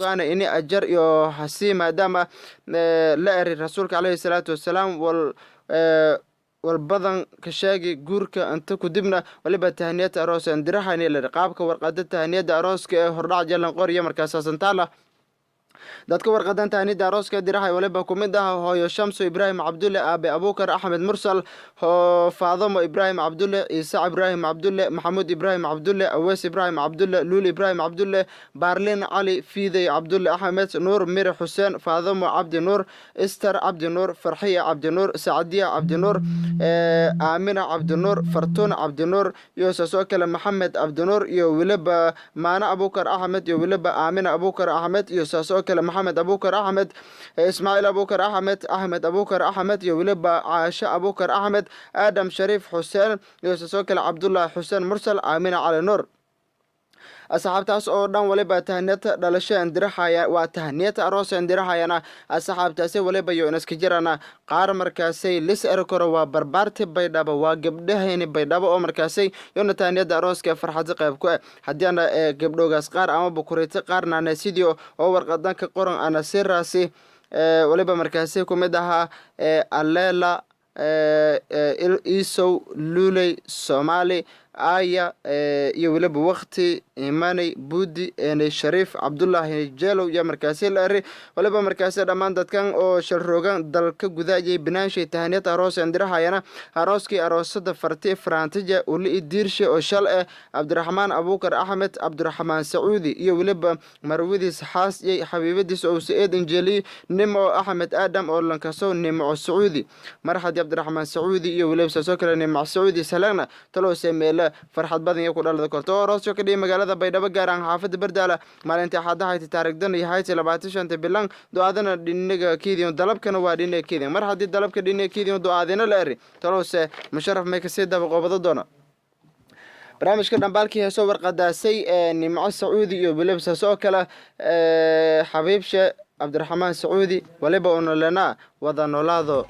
Ini ajar iyo hasi maadaama la eri rasuulka caleyhi salaatu wasalaam wal walbadan ka sheegi guurka. Inta kudibna waliba tahaniyada aroos andiraxani la qaabka warqada tahaniyada arooska ee hordhac jalan qoriya markaasaasantaala. Dadka warqadan tahaniyada arooska dirahay waliba kumid ah hooyo Shamso Ibraahim Cabdulle, aabe Abuukar Axmed Mursal, Faadamo Ibraahim Cabdulle, Ciise Ibraahim Cabdulle, Maxamuud Ibraahim Cabdulle, Aweys Ibraahim Cabdulle, Luul Ibraahim Cabdulle, Baarlin Cali Fiidey, Cabdulle Axmed Nuur, Mire Xuseen, Faadamo Cabdi Nuur, Ister Cabdi Nuur, Farxiya Cabdi Nuur, Sacdiya Cabdi Nuur, Aamina Cabdi Nuur, Fartuun Cabdi Nuur iyo saasoo kale Maxamed Cabdi Nuur iyo weliba Maana Abuukar Axmed iyo weliba Aamina Abuukar Axmed iyo saasoo kale Maxamed Abuukar Axmed, Ismaaciil Abuukar Axmed, Axmed Abuukar Axmed iyo weliba Caashe Abuukar Axmed, Aadam Shariif Xuseen iyo saasoo kale Cabdullaahi Xuseen Mursal, Aamina Cali Nuur. Asxaabtaas oo dhan waliba tahaniyada dhalasho indiraxaya waa tahaniyada aroos indirahayana. Asxaabtaasi waliba yo inaska jirana qaar markaasay lis erkoro waa barbaarti Baydhabo, waa gabdhahayni Baydhabo oo markaasay yona tahaniyada arooska farxadi qayb ku ah. Haddii ana gabdhoogaas qaar ama bukuriti qaarna sidii oo warqadan ka qoran ana siraasi waliba markaasay kumid ahaa Aleela Iisow, Luuley, Soomaali, Aya iyo weliba Wakti Imaney, Buudi Eney, Shariif Cabdullaahi Jeelow iyo markaasi la eri. Waliba markaasi dhammaan dadkan oo shalroogan dalka gudaayay binaanshay tahaniyad aroos indirahayana arooskii aroosada Farti Faraantija Uli i Diirshe oo shal eh Cabdiraxmaan Abuukar Axmed, Cabdiraxmaan Sacuudi, iyo weliba marwadiis xaas iyo xabiibadiis owse eed injeli Nimco Axmed Aadam oo lankaso Nimco Sacuudi. Marxadi Cabdiraxmaan Sacuudi iyo weliba saasoo kale Nimco Sacuudi salagna talowse meele farxad badan iyo ku dhalada korto oo aroosyo ka dhigay magaalada Baydhabo, gaar ahaan xaafada Bardaala, maalintii Axadaha hayti taarigdan iyo hayti 25-ta bilan. Du'aadana dhinaga kiidiyon, dalabkana waa dhinaga kiidiyon. Mar haddii dalabka dhinaga kiidiyon du'aadina la eri, talowse Musharaf may kasii daba qoobado doona barnaamijka dhambaalkii heesoo warqadaasay ee Nimco Sacuudi iyo weliba saas oo kale xabiibshe Cabdiraxmaan Sacuudi. Waliba unolena wada noolaado.